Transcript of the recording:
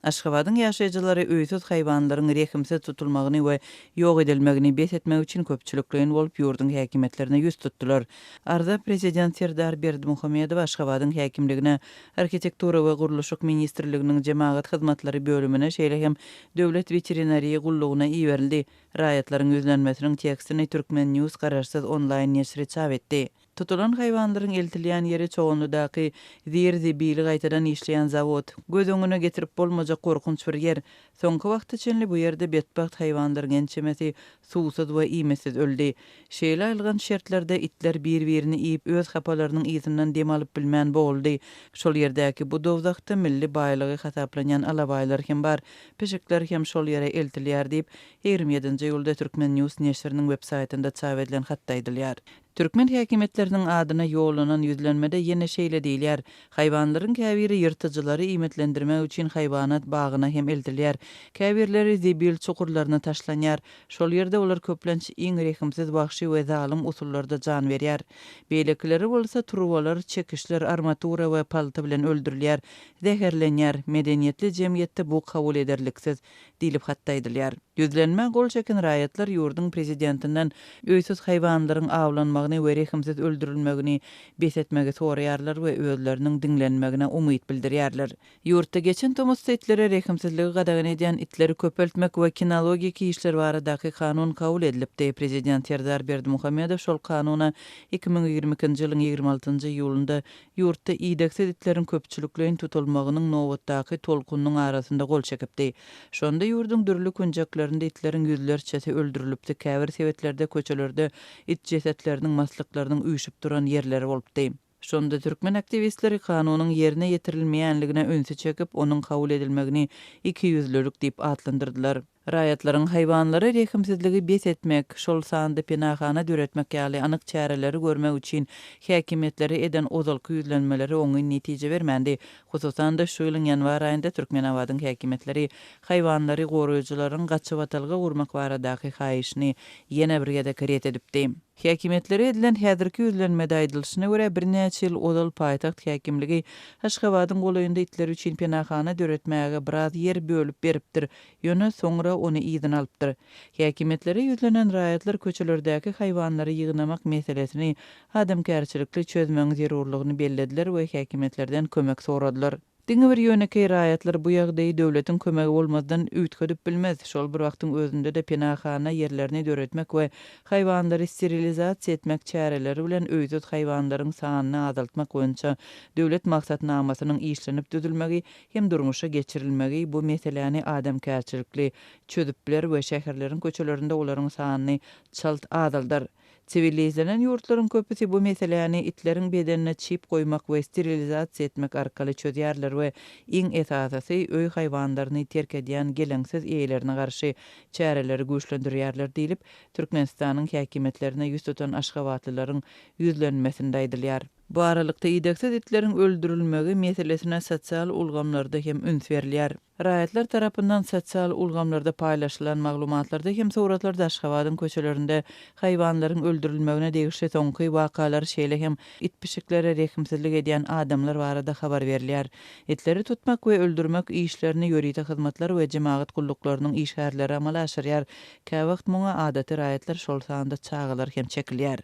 Aşgabadyň ýaşaýjylary öýsüz haýwanlaryň rehimsiz tutulmagyny we ýok edilmegini bes etmek üçin köpçülikleýin bolup ýurduň häkimiýetlerine ýüz tutdular. Arza prezident Serdar Berdimuhamedowa, Aşgabadyň häkimligine, Arhitektura we gurluşyk ministrliginiň jemagat hyzmatlary bölümine, şeýle hem Döwlet weterinariýa gullugyna iberildi. Raýatlaryň ýüzlenmesiniň tekstini Turkmen. News garaşsyz onlaýn neşiri çap etdi. Tutulan haýwanlaryň eltilýän ýeri Çoganlydaky zir-zibili gaýtadan işleýän zawod. Göz öňüne getirip bolmajak gorkunç bir ýer. Soňky wagta çenli bu ýerde betbagt haýwanlaryň ençemesi suwsuz we iýmitsiz öldi. Şeýle aýylganç şertlerde itler bir-birini iýip, öz hapalarynyň ysyndan dem alyp bilmän boguldy. Şol ýerdäki bu dowzahda milli baýlygy hasaplanýan alabaýlar hem bar. Pişikler hem şol ýere eltilýär diýip, 27-nji iýulda Turkmen. News neşiriniň websaýtynda çap edilen hatda aýdylýar. Türkmen häkimiýetleriniň adyna ýollanan ýüzlenmede ýene şeýle diýilýär, Haýwanlaryň käbiri ýyrtyjylary iýmitlendirmek üçin haýwanat bagyna hem eltilýär. Käbirleri zibil çukurlaryna taşlanýar. Şol ýerde olar köplenç iň rehimsiz wagşy we zalym usullarda jan berýär. Beýlekileri bolsa turbalar, çekiçler, armatura we palta bilen öldürilýär, zäherlenýär. Medeniýetli jemgyýetde bu kabul ederliksiz. Diýlip hatda aýdylýar. Ýüzlenmä gol çeken raýatlar ýurduň prezidentinden öýsüz haýwanlaryň awlanmagyny we rehimsiz öldürilmegini bes etmegi soraýarlar we özleriniň diňlenmegine umyt bildirýärler. Ýurtda geçen tomusda itlere rehimsizligi gadagan edýän itleri köpeltmek we kinologik işler baradaky kanun kabul edilipdi. Prezident Serdar Berdimuhamedow şol kanuna 2022-nji ýylyň 26-njy iýulynda ýurtda idegsiz itleriň köpçülikleýin tutulmagynyň nobatdaky tolkunynyň arasynda gol çekipdi. Şonda ýurduň dürli künjeklerinde itleriň ýüzlerçesi öldürilipdi, käbir sebitlerde köçelerde it jesetleriniň maslyklarynyň üýşüp duran ýerleri bolupdy. Şonda türkmen aktiwistleri kanunyň ýerine ýetirilmeýänligine ünsi çekip, onuň kabul edilmegini ikiýüzlülik diýip atlandyrdylar. Raýatlaryň haýwanlara rehimsizligi bes etmek, şol sanda penahana döretmek ýaly anyk çäreleri görmek üçin häkimiýetlere eden ozalky ýüzlenmeleri oňyn netije bermändi. Hususan-da, şu ýylyň ýanwar aýynda Türkmenabadyň häkimiýetleri haýwanlary goraýjylaryň gaçybatalga gurmak baradaky haýyşyny ýene bir gezek ret edipdi. Häkimiýetlere edilen häzirki ýüzlenmede aýdylyşyna görä, birnäçe ýyl ozal paýtagt häkimligi Aşgabadyň golaýynda itler üçin penahana döretmäge biraz ýer bölüp beripdir, ýöne soňra ony yzyna alypdyr. Häkimiýetlere ýüzlenen raýatlar köçelerdäki haýwanlary ýygnamak meselesini adamkärçilikli çözmegiň zerurlygyny bellediler we häkimiýetlerden kömek soradylar. Diňe bir ýönekeý raýatlar bu ýagdaýy döwletiň kömegi bolmazdan üýtgedip bilmez. Şol bir wagtyň özünde-de penahana ýerlerini döretmek we haýwanlary sterilizasiýa etmek çäreleri bilen öýsüz haýwanlaryň sanyny azaltmak boýunça döwlet maksatnamasynyň işlenip düzülmegi hem durmuşa geçirilmegi bu meseläni adamkärçilikli çözüp biler we şäherleriň köçelerinde olaryň sanyny çalt azaldar. Siwilizlenen ýurtlaryň köpüsi bu meseläni itleriň bedenine çip goýmak we sterilizasiýa etmek arkaly çözýärler we iň esasysy öý haýwanlaryny terk edýän geleňsiz eýelerine garşy çäreleri güýçlendirýärler diýlip, Türkmenistanyň häkimiýetlerine ýüz tutan aşgabatlylaryň ýüzlenmesinde aýdylýar. Bu aralykda idegsiz itleriň öldürilmegi meselesine sosial ulgamlarda hem üns berilýär. Raýatlar tarapyndan sosial ulgamlarda paýlaşylan maglumatlarda hem suratlarda Aşgabadyň köçelerinde haýwanlaryň öldürilmegine degişli soňky wakalar, şeýle hem it-pişiklere rehimsizlik edýän adamlar barada habar berilýär. Itleri tutmak we öldürmek işlerini ýörite hyzmatlar we jemagat gulluklarynyň işgärleri amala aşyrýar. Käwagt muňa adaty raýatlar, şol sanda çagalar hem çekilýär.